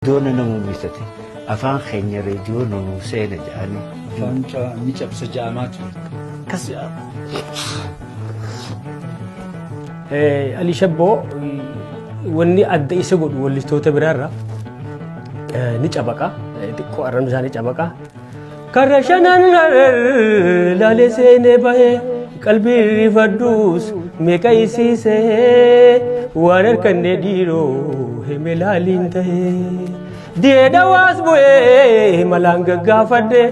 Reediyoona nama bitate afaan keenya reediyoona nuu seena jedhanii. Afaan ni cabsa ja'amaa ture. Akkas jedhama. Ali Shabboo wanni adda isa godhu wallistoota biraarra ni cabaqa. Xiqqoo arrabni isaa ni cabaqa. Karra shanan laalee seenee bahee qalbii rifadhuus meeqa isiisee waan harkanne dhiiroo hime laaliin ta'ee. Diyee dhawaas bu'ee malaan gaggaafadhe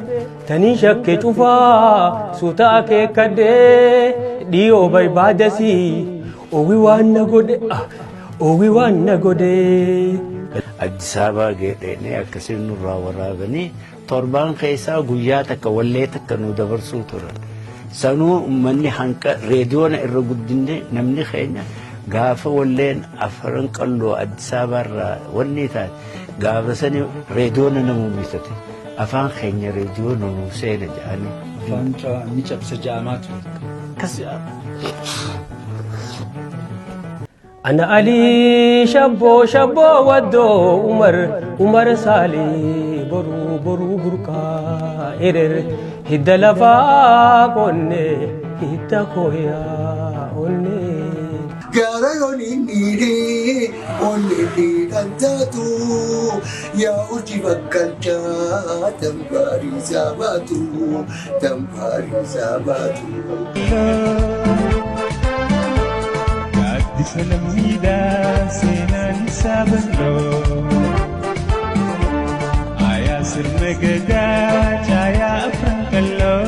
tanii shakke cufaa suuta akeekkadhe dhiyoo barbaadasii owi waan na godhe owi waan na godhe. Addis Ababaa geedheenee akkasiin nurraa waraabanii torbaan keessaa guyyaa takka wallee takka nu dabarsuu turan. Sanuu uummanni hanqa reediyoona irra guddinne namni keenya gaafa walleen afran qalloo Addis Ababaarraa wanni taate gaafa sani reediyoona nama bitate afaan keenya reediyoona nuu seena jedhanii. Afaan ni cabsa ja'amaa ture. Akkas jedhama. Ana Ali shabboo shabboo waddoo Umar Umar Saalii boruu boruu burqaa erer hidda lafaa qonne hidda kooyaa onne. Gaara yoon inni onni inni taatu yaa urjii bakkalchaa tambaariisaa baatu tambaariisaa baatu. Gaaddisa lammiidhaa seenaan isaa bal'oo. Aayaa sirna gadaa caayaa afran qalloo.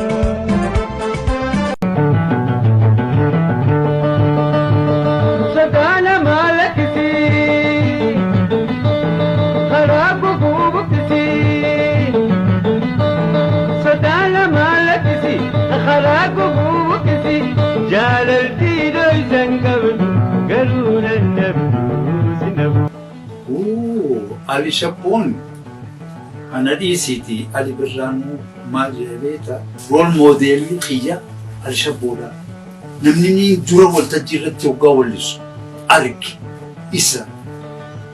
Sadaala maalakisi karaa guguu buqqisi. Sadaala maalakisi karaa guguu buqqisi. Jaalaltii dhoysan qabdu garuu nan dhabdu si nabu. Ali Shabboon ana dhiisiiti Ali Birraanuu maal jedhe beektaa? Role modelli kiyya Ali Shabboodha. Namni inni dura waltajjii irratti hoggaa wallisu arge isa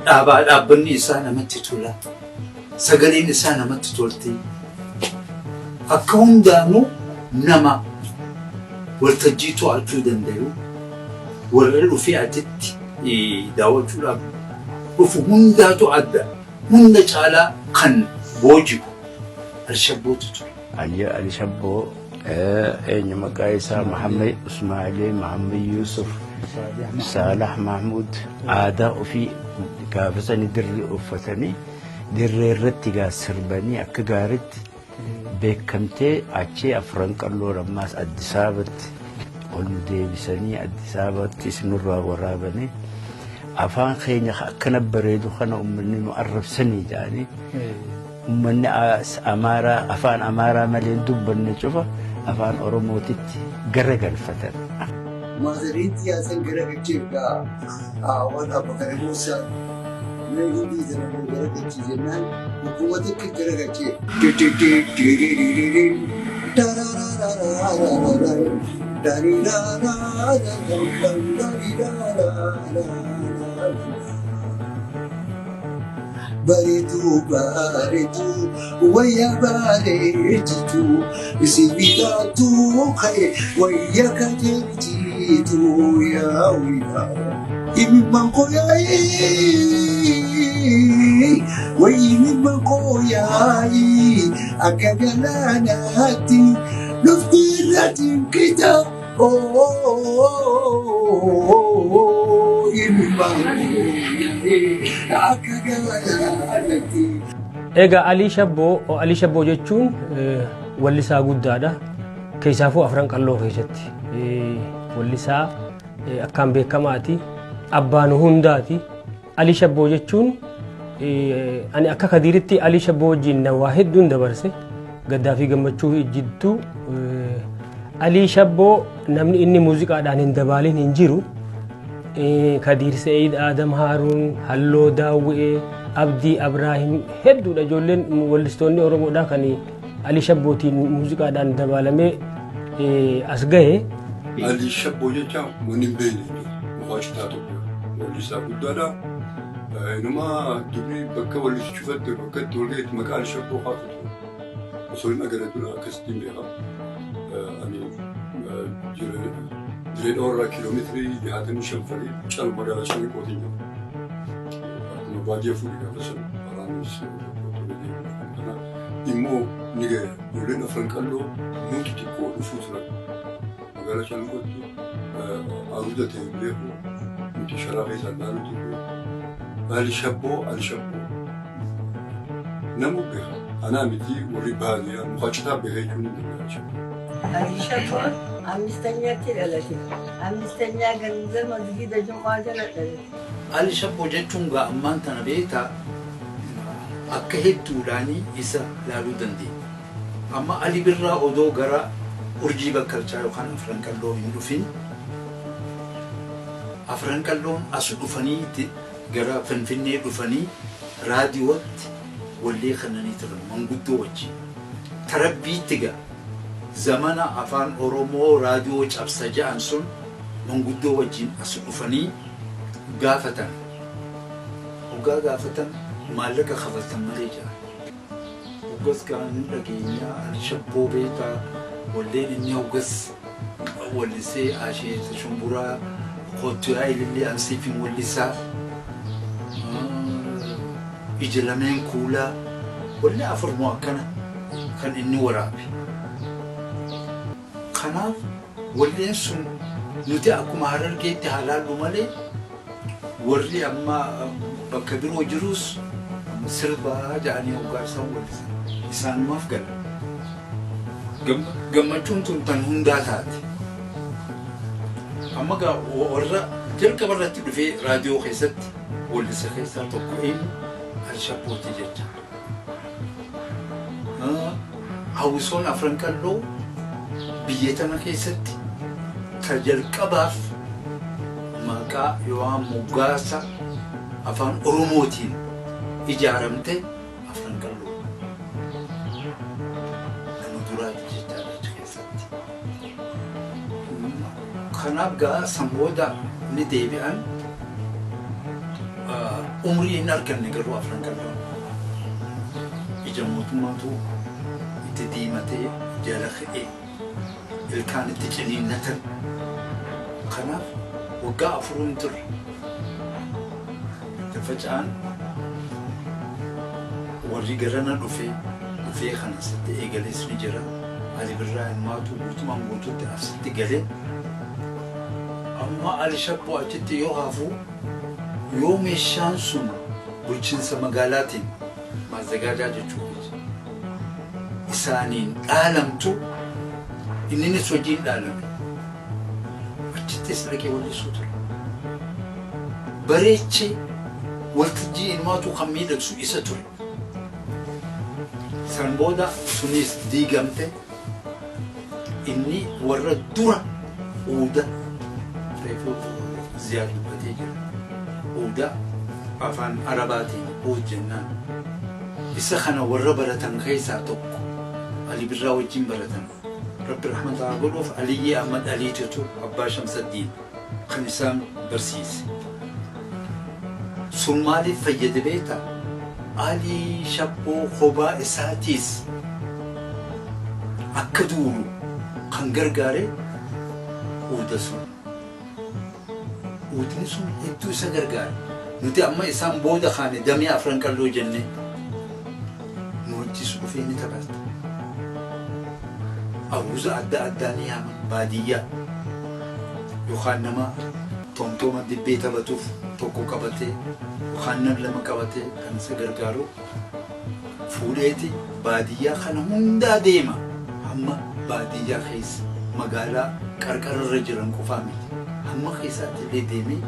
dhaabaa dhaabbanni isaa namatti tola. Sagaleen isaa namatti tolti. Akka hundaanuu nama waltajjii to'achuu danda'u warra dhufee achitti daawwachuudhaaf dhufu hundaatu adda hunda caalaa kan booji'u Alshabbootu ture. Ali Shabboo eenyu maqaa isaa Muhammad Ismaa'ilii Muhammad Yusuf Saalah Mahmud aadaa ofii gaafa sani dirree uffatanii dirree irratti gaa sirbanii akka gaariitti beekamtee achii afran qalloo ammaas Addis Ababatti ol nu deebisanii Addis Ababatti isinirraa waraabanii afaan keenya akkana bareedu kana uummanni nu arrabsanii jedhanii uummanni Amaaraa afaan Amaaraa malee hin dubbanne cufa afaan Oromootitti garagalfatan. Maazariin siyaasan gara galcheef gaa waan abba kana Muusaa mee hindii sana moo gara galchii jennaan hukumata akka gara galchee. Bareedu bareedu wayya bareechitu sibiilatu ka'e wayya kajeelchitu yaa wayyaa. Imimmaan koo yaa'ii wayyi imimmaan koo yaa'ii akka galaanaatti lufti irra jinkita. Imimmaan koo yaa'ii akka galaanaatti. Egaa Alii Shabboo Alii Shabboo jechuun wallisaa guddaadha. Keessaafuu afran qalloo keessatti wallisaa akkaan beekamaati. Abbaan hundaati. Alii Shabboo jechuun ani akka Kadiiritti Alii Shabboo wajjin waa hedduun dabarse. Gaddaa fi gammachuu jidduu Alii Shabboo namni inni muuziqaadhaan hin dabaalin hin jiru. Kadiir Se'iid, Adam Haaruun, Halloo Daawwi'ee, Abdii Abraahim hedduudha ijoolleen wallistoonni Oromoodhaa kan Alii Shabbootiin muuziqaadhaan dabaalamee as gahe. Ali Shabboo jecha wanni hin beekne hin jiru. Mukaa citaa tokko wallisaa guddaadha. Inuma dubri bakka walitti cufatte, bakka itti wal gahetti maqaan Shabboo kaafatu osoo hin agarre dura akkasitti hin beeka. Ani Diree Dhawarraa kiiloomeetirii 65 farii calu magaalaa Shaanqootiin jira. Akkuma baadiyyaa fuudhee gaafa sana karaanis kana immoo ni gahe. Ijoolleen Afran Qalloo nuti xiqqoo dhufuu turan. Magaalaa Shaanqootti aruuza ta'e hin beeku, nuti sharaa keessaa ilaaluu turre. Ali Shabboo, Ali Shabboo. Namu beeka. Anaa miti, warri baadiyyaa muka citaa beeka jechuun ni danda'a. Ali Shabboon ammistanyaatti dhalate. Ammistanyaa ganda masgida Jumaa jala dhalate. Ali Shabboo jechuun gaa ammaan tana beektaa akka hedduudhaanii isa laaluu dandeenya. Amma Ali Birraa odoo gara Urjii Bakkalchaa yookaan Afran Qalloo hin dhufin, Afran Qalloon as dhufanii, gara Finfinnee dhufanii, raadiyootti wallee kannanii turan manguddoo wajjin. Tarabbiitti gaa zamana Afaan Oromoo raadiyoo cabsa ja'an sun manguddoo wajjin as dhufanii gaafatan. Hoggaa gaafatan maallaqa kafaltan malee jedhan. Hoggas gaa ni dhageenya Ali Shabboo beekaa, walleen inni hoggas wallisee asheeta shumburaa, koottu yaa ilillee ansiifin wallisaa, ija lameen kuulaa, wallee afur moo akkana kan inni waraabe. Kanaaf walleen sun nuti akkuma Harargeetti haa laallu malee, warri amma bakka biroo jirus sirbaa ja'anii hoggaa isaan wallisan isaanumaaf gala. Gammachuun tun tan hundaa taate. Amma gaa warra jalqaba irratti dhufee raadiyoo keessatti wallisa keessaa tokko eenyu? Ali Shabbooti jecha. Hawwisoon Afran Qalloo biyya tana keessatti ta jalqabaaf maqaa yookaan moggaasa Afaan Oromootiin ijaaramte Afran Qalloo. Nama duraati jechaadha achi keessatti. Kanaaf gaa san booda ni deebi'an, umrii hin arganne garuu Afran Qalloon. Ija mootummaatu itti diimatee jala ka'ee ilkaan itti ciniinnatan. Kanaaf waggaa 4 hin turre. Itti faca'an, warri garana dhufee kan asitti eegales ni jira. Ali Birraa Himmaatu guutumaan guutuutti asitti galee. Amma Ali Shabboo achitti yoo hafu, yoo meeshaan sun bulchiinsa magaalaatiin maazagaajaa jechuudha isaaniin dhaalamtu, inninis hojiin dhaalame. Achittis dhaqee wallisuu ture. Bareechee waltajjii ilmaatu kan miidhagsu isa ture. San booda sunis diigamte, inni warra dura uuda reefu Ziyaad dubbatee jira. Uuda Afaan Arabaatiin uud jennaan. Isa kana warra baratan keessaa tokko Ali Birraa wajjin baratan. Rabbi rahmata haa godhuuf, Aliyyii Ahmad Aliitutu abbaa Shamsaddiin kan isaan barsiise. Sun maaliif fayyade beektaa? Alii Shabboo kophaa isaatiis akka duulu kan gargaare uuda sun. Uudni sun hedduu isa gargaare. Nuti amma isaan booda kaane damee Afran Qalloo jennee nu wajjis dhufee ni taphata. Aruuza adda addaa ni yaaman baadiyyaa, yookaan nama tomtoma dibbee taphatuuf tokko qabatee yookaan nam lama qabatee kan isa gargaaru fuudheeti baadiyyaa kana hundaa deema. Hamma baadiyyaa keessa, magaalaa qarqara irra jiran qofaa miti. Hamma keessaatti illee deemee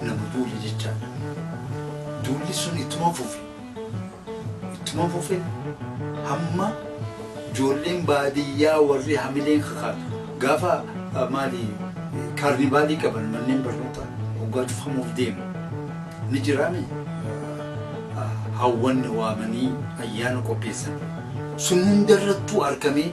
nama duule jechaadha. Duulli sun ittuma fufe. Ittuma fufe hamma ijoolleen baadiyyaa warri hamileen kakaatu gaafa maali kaarnivaalii qaban, manneen barnootaa waggaa cufamuuf deemu ni jiraame, hawwanni waamanii ayyaana qopheessan sun hundarrattuu argamee.